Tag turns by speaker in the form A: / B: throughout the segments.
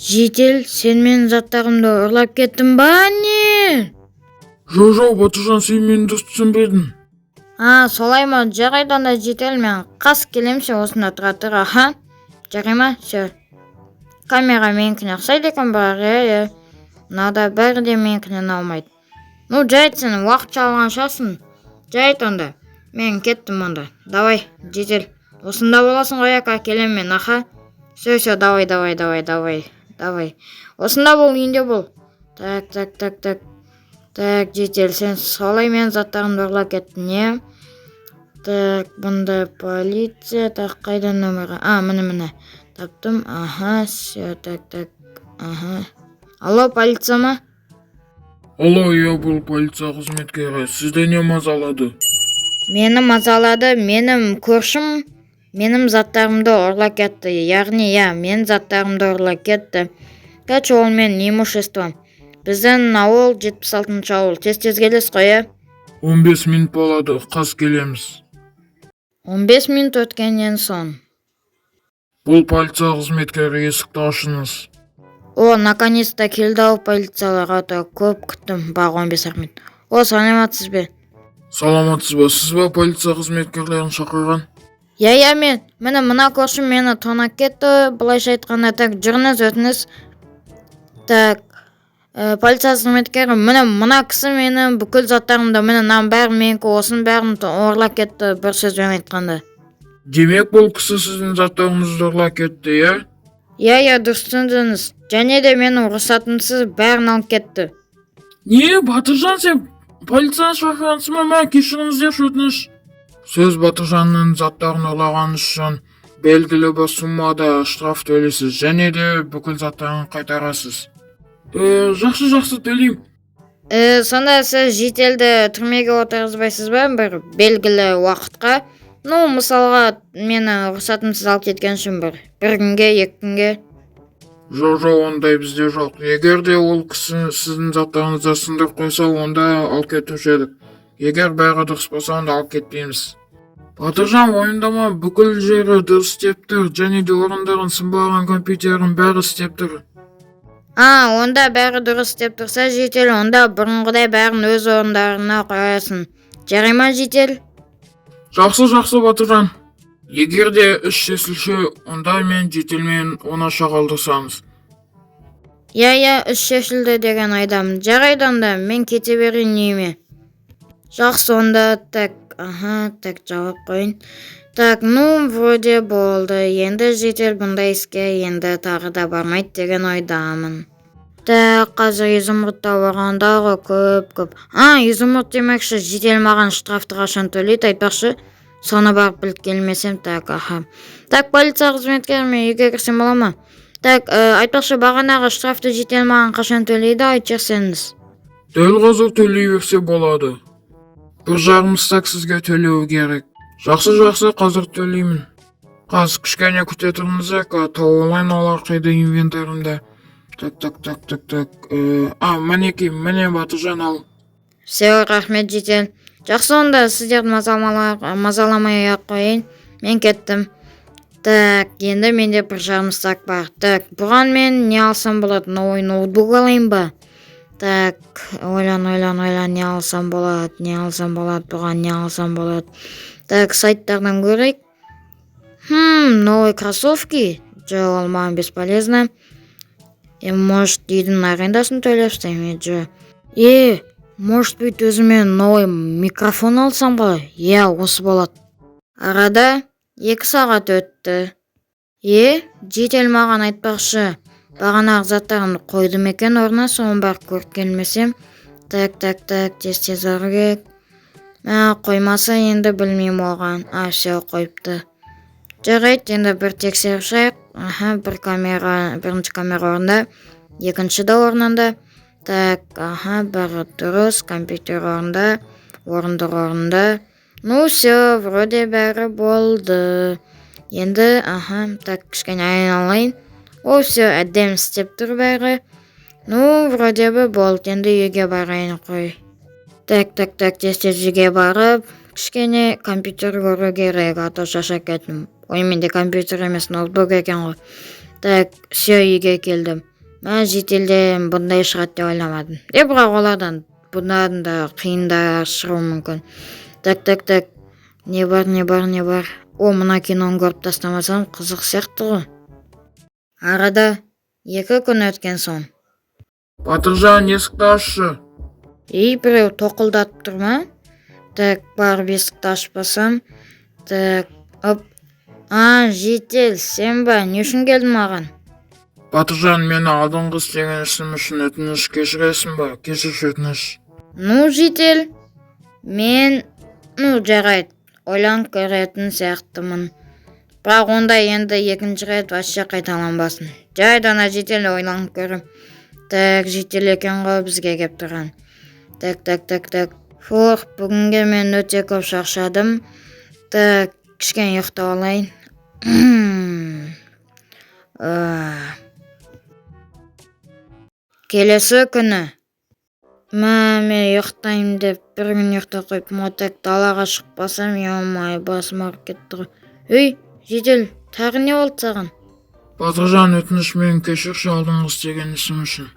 A: Житель, сен менің заттарымды ұрлап кеттің ба, не?
B: Жоқ, Батыржан, сен мені дұрыс түсінбедің.
A: А, солай ма? Жарайды онда, житель, мен қазір келемін, сен осында тұра тұр, аха. Жарай ма? Все. Камера менікіне ұқсайды екен бірақ, иә. Мынада бәрі де менікінен алмайды. Ну, жарайды, сен уақытша алған шығарсың. Жарайды онда. Мен кеттім онда. Давай, житель. Осында боласың ғой, ака, келемін мен, аха. Все, все, давай, давай, давай, давай, давай. Осында бол, үйінде бол. Так, так, так, так. Так, житель, сен солай менің заттарымды ұрлап кеттің, не? Так, бұнда полиция, так, қайда нөмірі? А, міне, міне. Таптым, аха, все, так, так, аха. Алло, полиция ма?
B: Алло, иә, бұл полиция қызметкері. Сізді не мазалады?
A: Мені мазалады, менің көршім менің заттарымды ұрлап кетті. Яғни, иә, менің заттарымды ұрлап кетті. Короче, ол менің имуществом. Біздің ауыл 76 ауыл. Тез-тез келесіз ғой, иә?
B: 15 минут болады, қазір келеміз.
A: 15 минут өткеннен соң.
B: Бұл полиция қызметкері, есікті ашыңыз.
A: О, наконец-то келді ау полициялар, а то көп күттім, бірақ 15 ақ минут. О, саламатсыз ба?
B: Саламатсыз ба? Сіз ба полиция қызметкерлерін шақырған?
A: Иә, иә, мен. Міне, мына көршім мені тонап кетті, былайша айтқанда. Так, жүріңіз, өтіңіз. Так, полиция қызметкері, міне, мына кісі менің бүкіл заттарымды, міне, мынаның бәрі менікі, осының бәрін ұрлап кетті, бір сөзбен айтқанда.
B: Демек, бұл кісі сіздің заттарыңызды ұрлап кетті, иә?
A: Иә, иә, дұрыс түсіндіңіз. Және де менің рұқсатымсыз бәрін алып кетті.
B: Не, Батыржан, сен полицияны шақырғансың ба? Мә, кешіріңіздерші, өтініш. Сіз Батыржанның заттарын ұрлағаныңыз үшін белгілі бір суммада штраф төлейсіз және де бүкіл заттарын қайтарасыз. Жақсы, жақсы, төлеймін.
A: Сонда сіз жительді түрмеге отырғызбайсыз ба бір белгілі уақытқа? Ну, мысалға, мені рұқсатымсыз алып кеткен үшін бір күнге, 2 күнге.
B: Жоқ, ондай бізде жоқ. Егер де ол кісі сіздің заттарыңызды сындырып қойса, онда алып кетуші едік. Егер бәрі дұрыс болса, онда алып кетпейміз. Батыржан, уайымдама, бүкіл жері дұрыс істеп тұр және де орындарын сынбаған, компьютерін, бәрі істеп тұр.
A: А, онда бәрі дұрыс істеп тұрса, житель, онда бұрынғыдай бәрін өз орындарына қоясың. Жарай ма, житель?
B: Жақсы, жақсы, Батыржан. Егер де іс шешілсе, онда мен жительмен оңаша қалдырсамыз.
A: Иә, иә, іс шешілді деген ойдамын. Жарайды онда, мен кете берейін үйіме. Жақсы онда, так, аха, так, жауап қояйын. Так, ну, вроде болды. Енді житель бұндай іске енді тағы да бармайды деген ойдамын. Так, қазір изумрудта барғандағы көп көп. А, изумруд демекші, житель маған штрафты қашан төлейді, айтпақшы? Соны барып біліп келмесем, так, аха. Так, полиция қызметкері, мен үйге кірсем бола ма? Так, айтпақшы, бағанағы штрафты житель маған қашан төлейді, айтып жіберсеңіз.
B: Дәл қазір төлей берсе болады. 1,5 стак сізге төлеу керек. Жақсы, жақсы, қазір төлеймін. Қазір кішкене күте тұрыңыздар, тауып алайын олар қайда инвентарымда. Так, так, так, так, так. А, мінекей, міне, Батыржан, ал.
A: Все, рахмет, житель. Жақсы онда, сіздерді мазаламай ақ қояйын. Мен кеттім. Так, енді менде 1,5 стак бар. Так, бұған мен не алсам болады? Новый ноутбук алайын ба? Так, ойлан, ойлан, ойлан, не алсам болады, не алсам болады, бұған не алсам болады? Так, сайттардан көрейік. Новые кроссовки? Жоқ, ол маған бесполезно. Может, үйдің арендасын төлеп тастаймын, жоқ. Может быть, өзіме новый микрофон алсам ғой? Иә, осы болады. Арада 2 сағат өтті. Житель маған, айтпақшы, бағанағы заттарымды қойды ма екен орнына, соны барып көріп келмесем. Так, так, так, тез тез бару керек. Мә, қоймаса, енді білмеймін оған. А, все, қойыпты. Жарайды, енді бір тексеріп шығайық. Аха, бір камера, бірінші камера орнында, екінші де орнында. Так, аха, бәрі дұрыс, компьютер орнында, орындық орнында. Ну, все, вроде бәрі болды. Енді, аха, так, кішкене айналайын. О, все, әдемі істеп тұр бәрі. Ну, вроде бы болды, енді үйге барайын қой. Так, так, так, тез тез үйге барып, кішкене компьютер көру керек, а то шаршап кеттім. Ой, менде компьютер емес, ноутбук екен ғой. Так, все, үйге келдім. Мә, жителден бұндай шығады деп ойламадым. Е, бірақ олардан бұндан да қиындар шығуы мүмкін. Так, так, так. Не бар, не бар, не бар? О, мына киноны көріп тастамасам, қызық сияқты ғой. Арада 2 күн өткен соң.
B: Батыржан, есікті ашшы.
A: Ей, біреу тоқылдатып тұр ма? Так, барып есікті ашпасам. Так, оп. А, житель, сен ба? Не үшін келдің маған?
B: Батыржан, мені алдыңғы істеген ісім үшін өтініш, кешіресің ба? Кешірші, өтініш.
A: Ну, житель, мен, ну, жарайды, ойланып көретін сияқтымын. Бірақ ондай енді екінші рет вообще қайталанбасын. Жарайды, ана житель, ойланып көрем. Так, житель екен ғой бізге кеп тұрған. Так, так, так, так. Фух, бүгінге мен өте көп шаршадым. Так, кішкене ұйықтап алайын. А. Келесі күні. Мә, мен ұйықтаймын деп бір күн ұйықтап қойыппын ғой. Так, далаға шықпасам, ё-моё, басым ауырып кетті ғой. Ей, житель, тағы не болды саған?
B: Батыржан, өтініш, мені кешірші алдыңғы істеген ісім үшін.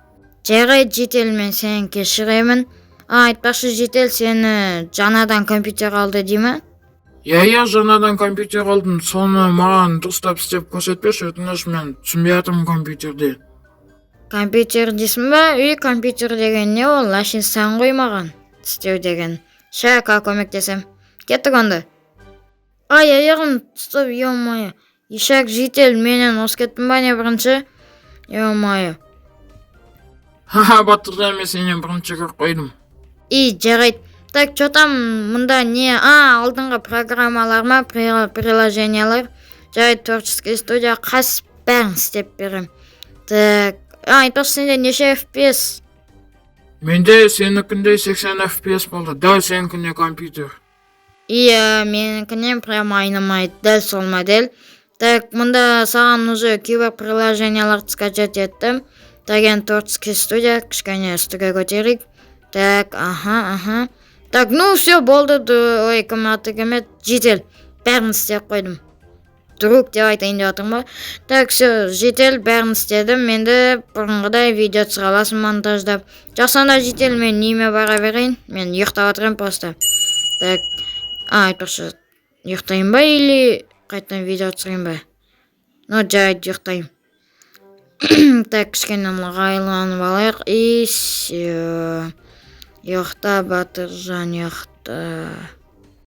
A: Жарайды, житель, мен сені кешіремін. А, айтпақшы, житель, сені жаңадан компьютер алды дей ме?
B: Иә, жаңадан компьютер алдым. Соны маған дұрыстап істеп көрсетпеші, өтініш, мен түсінбей жатырмын компьютерде.
A: Компьютер дейсің ба? Үй, компьютер деген не ол? Әшейін сан ғой маған істеу деген. Ща, көмектесем. Кеттік онда. Ай, аяғым стоп, ё-моё. Ишак, житель, менен озып кеттің ба не бірінші? Ё-моё.
B: Ха-ха, Батыржан, мен сенен бірінші кіріп қойдым.
A: И, жарайды. Так, что там мұнда не? А, алдыңғы программалар ма, приложениялар. Жарайды, творческий студия қас бәрін істеп берем. Так, а, айтпақшы, сенде неше FPS?
B: Менде сенікіндей 80 FPS болды, дәл сенікіндей компьютер.
A: Иә, менікінен прям айнымайды, дәл сол модель. Так, мұнда саған уже кейбір приложенияларды скачать еттім. Так, енді творческий студия кішкене үстіге көтерейік. Так, аха. Так, ну все, болды. Ой, кім аты кім еді? Житель, бәрін істеп қойдым. Друг деп айтайын деп жатырмын ба? Так, все, житель, бәрін істедім. Енді бұрынғыдай видео түсіре аласың монтаждап. Жақсы онда, житель, мен үйіме бара берейін. Мен ұйықтап жатырмын просто. Так, а, айтпақшы, ұйықтайын ба или қайтадан видео түсірейін ба? Ну, жарайды, ұйықтаймын. Так, кішкене ыңғайланып алайық. И все. Ұйықта, Батыржан, ұйықта.